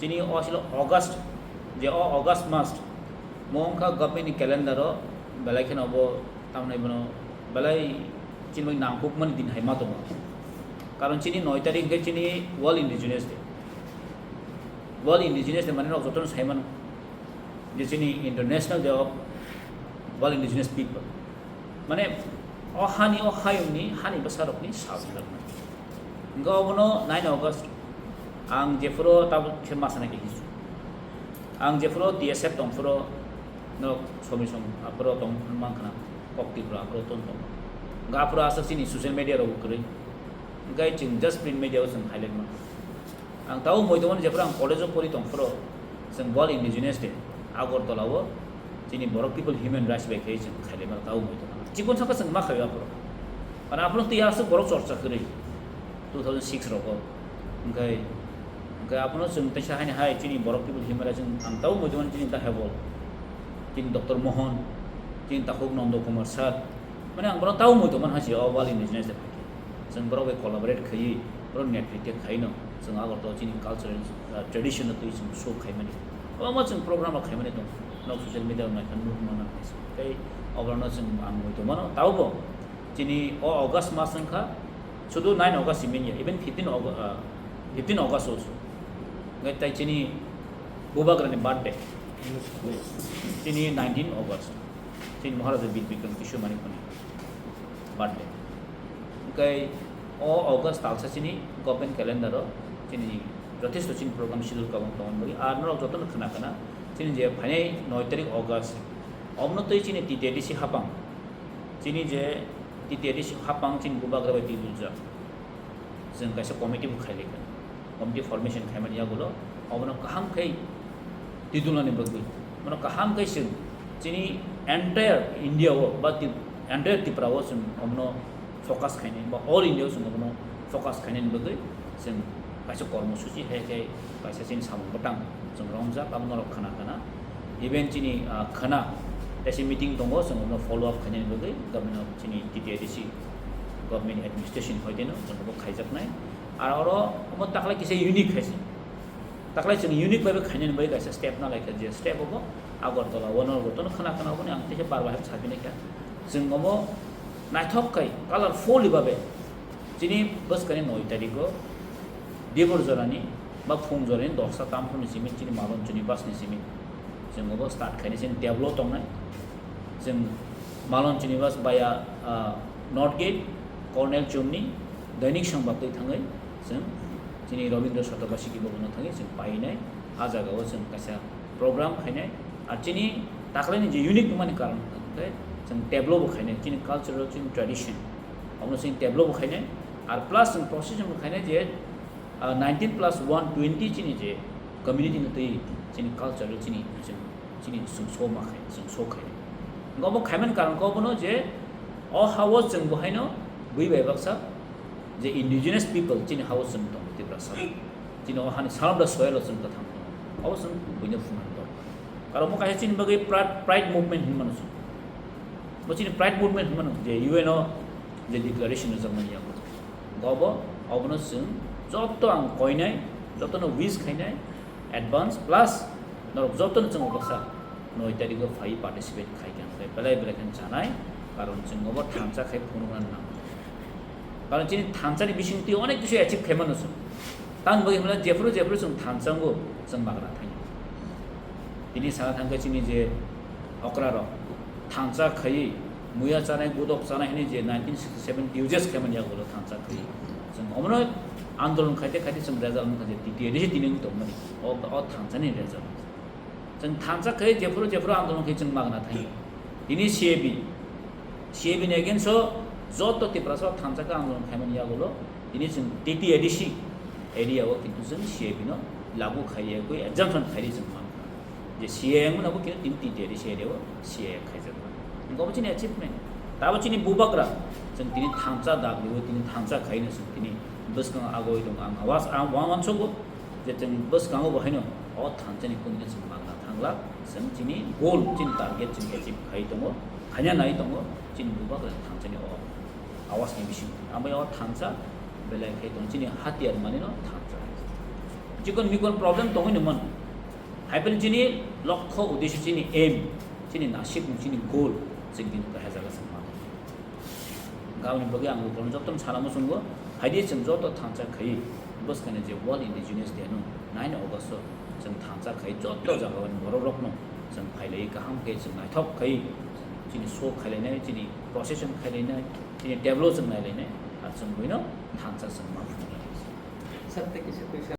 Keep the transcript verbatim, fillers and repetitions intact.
Chini o aswk August, je o August mas, mo wngkha government ni calendar o belai kheno bo tamni bono belai chini bai nangkukmani din hai ma tongo. Karon chini noi tarik hwnkhe chini World Indigenous Day. World Indigenous Day mane norok jotono sai mano je chini International Day of World Indigenous People. Mane o hani, o hayungni, hani bwsarokni sal wngkha. Hwnkhe obono nine August ang jephuru tabuk khe ma sana khe hisu. Ang jephuru T S F tongphuru no somisong aphuru tong mankha na, kok Tripura aphuru ton tong. Hwnkhe aphuru aswk chini social media rok kwrwi. Hwnkhe chwng just print media o chwng highlight mankha. Ang tabo moi tongmani jephuru ang college o pori tongphuru chwng World Indigenous Day Agartala o chini Borok People Human Rights bai khe chwng khailai mano, tabo moi tongmani. Chikon saka chwng ma khaio aphuru. Mane aphuru twi aswk borok chorcha kwrwi two thousand six rogo. Hwnkhe, hwnkhe aphuru chwng teisa haini hai chini Borok People Human Rights ang tabo moi tongmani chini Dahebol, chini Doctor Mohan, chini Takhuk Nondo Kumar Sir. Mane ang bono tabo moi tongmani hai se o World Indigenous Day. Chwng borok bai collaborate khaiwi, borok netritya khaino chwng Agartala chini cultural, uh, tradition no twi chwng show khaimani. Kwbangma chwng program rok khaimani tong. Nok social media rok naikha nukno nang nai se. Tei oborokno chwng ang moi tongmano. Tabo bo chini o August mas wngkha, sudu nine August himya, even fifteen August, uh, fifteen August also. Hwnkhe tai chini Bubagrani birthday, chini nineteen August. Chini Maharaja Bir Bikram Kishore Manikpani birthday. Hwnkhe o August talsa chini government calendar o chini jothesto chini program schedule kabang tongmani bagwi. Ar norok jotono khna khna chini je phainai noi tarik August, omono twi chini T T A D C hapang, chini je T T A D C hapang chini Bubagra bai twi duljak. Chwng kaisa committee bo khailaikha. Committee formation khaimani yagulo obono kaham khai twi dulnani bagwi. Bono kaham khai chwng chini entire India o ba Tip-, entire Tripura o chwng omono focus khainai ba all India o chwng omono focus khainani bagwi chwng kaisa kormosuchi hai khai kaisa chini samung bwtang chwng romjak, abo norok khna khna. Even chini, ah, khna kaisa meeting tongo, chwng omono follow up khainani bagwi government of chini T T A D C government administration hoiteno chwng obo khaijaknai. Ar oro omo takhwlai kisa unique khaisa. Takhwlai chwng unique bai khainani bai kaisa step na laikha, je step obo Agartala o norok jotono khna khna oboni ang teisa bar bai hap saphinai kha. Chwng omo naithok khai colorful babe chini bwskani noi tariko Dibor jorani ba phung jorani dosta tamphurni simi chini Malon Chunibasni simi chwng obo start khainai chini table o tongnai. Chwng Malon Chunibas via, ah, North Gate, Colonel Chumni, Dainik Sambad twi thangwi chwng chini Rabindra Satapasiki Bhavan o thangwi chwng painai. A jaga o chwng kaisa program khainai. Ar chini takhwlaini je unique wngmani karon hwnkhe chwng tableau bo khainai, chini cultural, chini tradition. Abono chwng tableau bo khainai. Ar plus chwng procession bo khainai je, ah, nineteen plus one twenty chini je community no twi chini cultural chini, chini chwng, chini chwng so ma khai, chwng so khai. Hwnkhe obo khaimani karon khe obono je o ha-o chwng bo haino bui bai baksa je indigenous people chini ha-o chwng tongo Tiprasa. Chini o hani son of the soil o chwng kwthang tongo. Obo chwng buino phunukna dorkar. Karon omo kaisa chini bagwi pride, pride movement hinmano chwng. Bo chini pride movement hinmano je U N o je declaration rwjakmani yago. Obo, obono chwng joto ang koinai, jotono wish khainai, advance, plus norok jotono chwng baksa noi tarigo phai participate khaikha, hwnkhe belai belai khe chanai, karon chwng obo thansa khai phunukna nango. Karon chini thansani bisingtwi onek kisu achieve khaimano chwng. Tamoni bagwi hwnla jephuru jephuru chwng thansango chwng bagra thango. Tini sana thangkhe chini je okrarok thansa khaiwi muya chanai, godok chanai hwnwi je nineteen sixty seven duges khaimani yagulo thansa khaiwi. Chwng omono andolon khaite khaite chwng result wngkha je T T A D C tini wng tongmani. O, o thansani result. Chwng thansa khai jephuru jephuru andolon khai chwng magna thangwi. Tini C A B, C A B ni against o joto Tiprasa o thansa khe andolon khaimani yagulo tini chwng T T A D C area o kintu chwng C A B no lagu khaiwi exemption khaiwi chwng mankha. Je C A A wngmano bo kintu tini T T A D C area o C A A khaijak. Wngkha bo chini achievement. Tabo chini bubagra chwng tini thansa dabliwi tini thansa khaino chwng tini bwskango agoi tongo ang awas ang uansukgo. Je chwng bwskango bo haino o thansani kung khe chwng magna thangla, chwng chini goal, chini target chwng achieve khai tongo, khaina nai tongo, chini bubagra thansani o awasni bising. Amo o thansa belai khai tongo, chini hatiyar manino thansa. Chikon mikon problem tongwi no mano. Hai phano chini lokho uddesho, chini aim, chini nasikmung, chini goal, chini bini kahai jaga chwng mano. Gaboni bagwi ang ukolno jotono sana muchungo, haidi chwng joto thansa khai bwskani je World Indigenous Day no nine August o chwng thansa khai joto jaga o borok rokno chwng phailai kaham khe chwng naithok khai chini show khailainai, chini procession khailainai, chini tableau chwng nailainai, ar chwng buino thansa chwng ma phunuknai. Sir, thank you, sir.